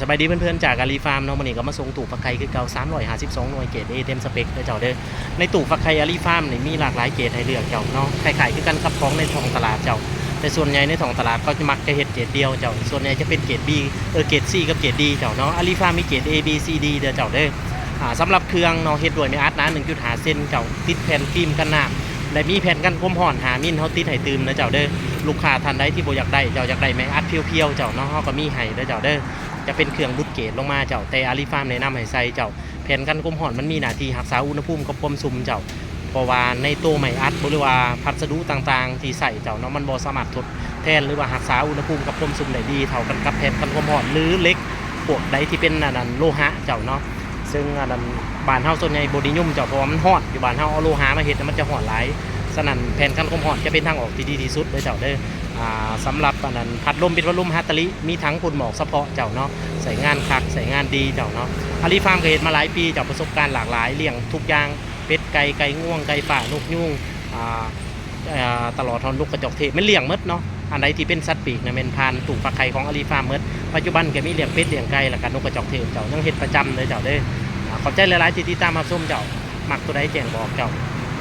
ສະບາຍດີເພື່ອນໆ ຈາກອາລີຟາມເນາະ. ມື້ນີ້ກໍມາສົ່ງຕູ້ຟັກໄຂ່ຄືເກົ່າ ສາມຮ້ອຍຫ້າສິບສອງໜ່ວຍ ເກຣດເອ ເຕັມສະເປັກເດີເຈົ້າເດີ. ໃນຕູ້ຟັກໄຂ່ອາລີຟາມນີ້ມີຫຼາກຫຼາຍເກຣດໃຫ້ເລືອກເຈົ້າເນາະ, ຄ້າຍໆຄືກັນກັບຂອງໃນທ້ອງຕະຫຼາດເຈົ້າ, ແຕ່ສ່ວນໃຫຍ່ໃນທ້ອງຕະຫຼາດເຂົາຈະມັກຈະເຮັດເກຣດດຽວເຈົ້າ, ສ່ວນໃຫຍ່ຈະເປັນເກຣດ B ເອີ ເກຣດ C ກັບເກຣດ D ເຈົ້າເນາະ. ອາລີຟາມມີເກຣດ A B C D ເດີເຈົ້າເດີ. ອາ ສຳລັບເຄື່ອງເນາະ ເຮັດດ້ວຍໄມ້ອັດໜາ ໜຶ່ງຈຸດຫ້າ ເຊັນເຈົ້າ, ຕິດແຜ່ນຟິມກັນນ້ຳ ແລະ ມີແຜ່ນກັນຄວາມຮ້ອນ ຫ້າ ມິນ ເຮົາຕິດໃຫ້ຕື່ມເດີເຈົ້າເດີ. ລູກຄ້າທ່ານໃດທີ່ບໍ່ຢາກໄດ້ເຈົ້າ, ຢາກໄດ້ໄມ້ອັດພຽວໆເຈົ້າເນາະ, ເຮົາກໍມີໃຫ້ເດີເຈົ້າເດີ. ຈະເປັນເຄື່ອງຫຼຸດເກຣດລົງມາເຈົ້າ, ແຕ່ອາລີຟາມແນະນຳໃຫ້ໃສ່ເຈົ້າ. ແຜ່ນກັນຄວາມຮ້ອນມັນມີໜ້າທີ່ຮັກສາອຸນຫະພູມກັບຄວາມຊຸ່ມເຈົ້າ, ເພາະວ່າໃນໂຕໄມ້ອັດ ຫຼືວ່າພັດສະດຸຕ່າງໆທີ່ໃຊ້ເຈົ້າເນາະ, ມັນບໍ່ສາມາດທົດແທນ ຫຼືວ່າຮັກສາອຸນຫະພູມກັບຄວາມຊຸ່ມໄດ້ດີເທົ່າກັນກັບແຜ່ນກັນຄວາມຮ້ອນ ຫຼື ເຫຼັກພວກໃດທີ່ເປັນອັນນັ້ນໂລຫະເຈົ້າເນາະ. ເຊິ່ງອັນນັ້ນບ້ານເຮົາສ່ວນໃຫຍ່ບໍ່ນິຍົມເຈົ້າ, ເພາະວ່າມັນຮ້ອນ, ຢູ່ບ້ານເຮົາເອົາໂລຫະມາເຮັດ ມັນຈະຮ້ອນຫຼາຍ. ສະນັ້ນແຜ່ນກັນຄວາມຮ້ອນຈະເປັນທາງອອກທີ່ດີທີ່ສຸດເດີເຈົ້າເດີ. ອາ ສຳລັບອັນນັ້ນພັດລົມ ເປັນພັດລົມຮາດຕະລິ ມີຖັງພົ່ນໝອກສະເພາະເຈົ້າເນາະ, ໃຊ້ງານຄັກ ໃຊ້ງານດີເຈົ້າເນາະ. ອາລີຟາມກໍເຮັດມາຫຼາຍປີເຈົ້າ, ປະສົບການຫຼາກຫຼາຍ, ລ້ຽງທຸກຢ່າງ ເປັດ ໄກ່ ໄກ່ງວງ ໄກ່ຟ້າ ນົກຍູງ ອາ ອາ ຕະຫຼອດຮອດນົກກະຈອກເທບ ແມ່ນລ້ຽງໝົດເນາະ. ອັນໃດທີ່ເປັນສັດປີກນະແມ່ນຜ່ານຕູ້ຟັກໄຂ່ຂອງອາລີຟາມໝົດ. ປັດຈຸບັນກໍມີລ້ຽງເປັດ ລ້ຽງໄກ່ ແລ້ວກໍນົກກະຈອກເທບເຈົ້າ, ຍັງເຮັດປະຈຳເລີຍເຈົ້າເດີ. ອາ ຂອບໃຈຫຼາຍໆທີ່ຕິດຕາມຮັບຊົມເຈົ້າ, ມັກໂຕໃດແຈ້ງບອກເຈົ້າ.